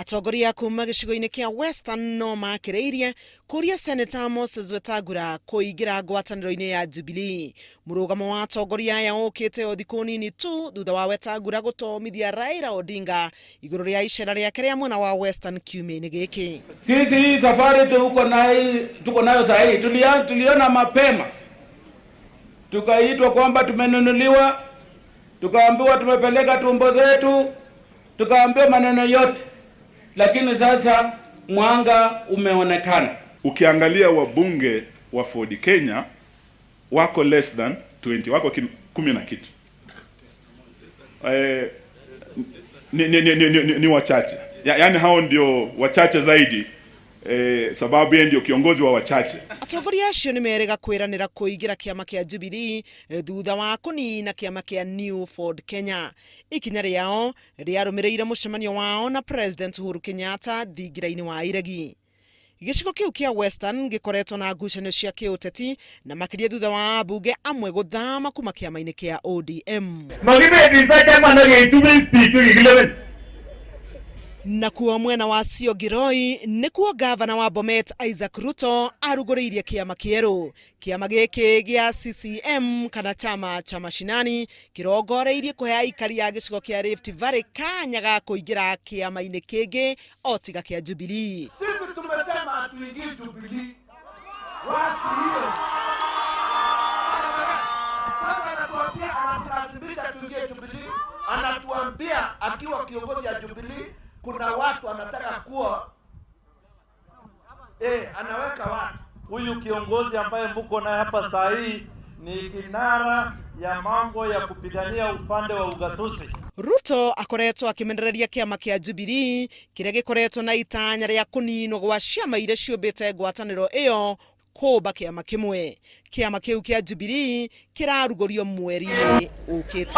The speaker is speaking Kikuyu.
Atongoria kuma gĩcigo-inĩ kĩa Western no makĩrĩirie kũria Senator Moses Wetangula kũingĩra ngwatanĩro-inĩ ya Jubilee. Mũrũgamo wa atongoria aya ũkĩte o thikũ nini tu thutha wa Wetangula gũtomithia Raila Odinga igũrũ rĩa icera rĩake rĩa mwena wa Western kiumia-inĩ gĩkĩ. Sisi hii safari tuko nayo tuko nayo saa hii tuliona mapema, tukaitwa kwamba tumenunuliwa, tukaambiwa tumepeleka tumbo zetu, tukaambiwa maneno yote, lakini sasa mwanga umeonekana. Ukiangalia wabunge wa Ford Kenya wako less than 20, wako 10 na kitu. Ni wachache. Yaani hao ndio wachache zaidi, sababu yeye ndio kiongozi wa wachache. Atongoria acio nĩ merĩga kwĩranĩra kũingĩra kĩama kĩa Jubilee thutha wa kũnina kĩama kĩa New Ford Kenya. Ikinya rĩao rĩarũmĩrĩire mũcemanio wao na President Uhuru Kenyatta thingira-inĩ wa Iregi. Gĩcigo kĩu kĩa Western gĩkoretwo na ngucanio cia kĩũteti na makĩria thutha wa ambunge amwe gũthama kuma kĩama-inĩ kĩa ODM. Nakuo mwena wa Siongiroi nĩkuo gavana wa Bomet Isaac Ruto arugũrĩirie kĩama kĩerũ. Kĩama gĩkĩ gĩa CCM kana chama cha mashinani kĩrongoreirie kũhe aikari a gĩcigo kĩa Rift Valley kanya ga kũingĩra kĩama-inĩ kĩngĩ o tiga kĩa Jubilee. Sisi tumesema hatuingii Jubilee. Wasi hiyo. Kwanza anatuambia, anatulazimisha tuingie Jubilee. Anatuambia akiwa kiongozi ya Jubilee kuna watu anataka kuwa anaweka watu. Huyu kiongozi ambaye mko naye hapa saa hii ni kinara ya mambo ya kupigania upande wa ugatuzi. Ruto akoretwo akimenereria kĩama kĩa Jubilee kĩrĩa gĩkoretwo na itanya rĩa kũninwo gwa ciama iria ciũmbĩte ngwatanĩro ĩyo kũmba kĩama kĩmwe. Kĩama kĩu kĩa Jubilee kĩrarugũrio mweri-inĩ ũkĩte.